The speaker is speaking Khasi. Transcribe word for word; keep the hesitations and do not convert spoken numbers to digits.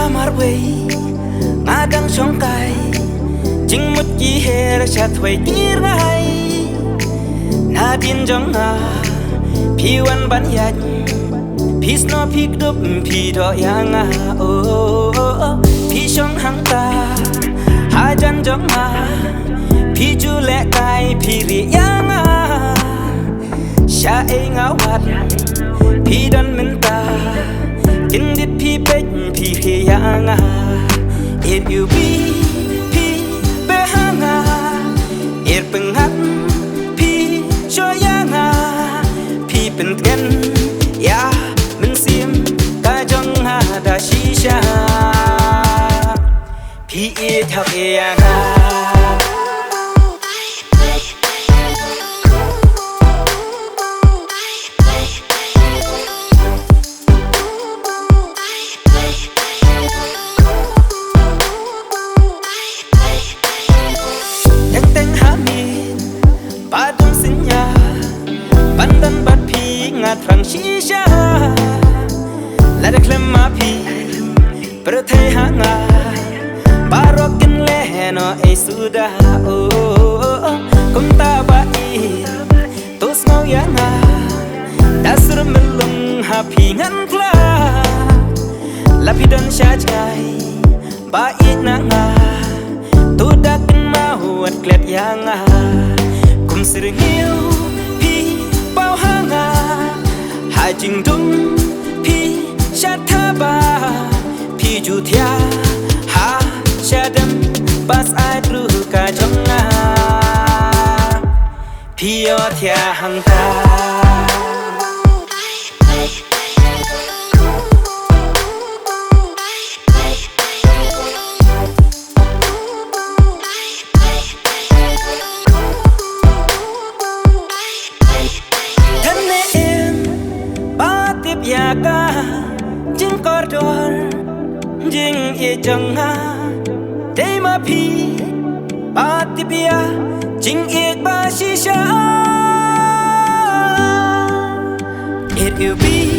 Marwei nga dang shongkai, jingmut ki her sha thwei ki rngai. Nadien jong nga, phi wan ban ïaid, phi snoh phi kdup phi doh ïa nga. Oh, oh, oh. Phi shong hangta hajan jong nga, phi ju lehkai phi rieh ïa nga. Sha ei nga wad, phi don mynta, kyndit phi peit phi rieh ïa nga. It u bi phi beh ha nga, it pyngngad phi shu ïa nga. Phi pyntngen ïa mynsiem ka jong nga da shisha. Phi ïeit hok ïa nga. Teng teng ha miet ba dum sien ïa, ban don bad phi nga thrang shisha. Lada khlem ma phi, pyrthei ha nga baroh kin leh noh ei suda. Oh, oh, oh, oh. Kumta ba ïeit, to sngew ïa nga, da sur mlung ha phi ngan khlad. La phi don sha jngai ba ïeit na nga, to da kynmaw wat klet ïa nga. Kum syrngiew phi paw ha nga, ha jingdum phi shat thaba, phi ju thiah ha shadem ba sait ruh ka jong nga. Phi ïoh thiah hangta. Kane em ba tip ïa ka jingkordor jingïeit jong nga, dei ma phi ba tip ïa jingïeit ba shisha. It u bi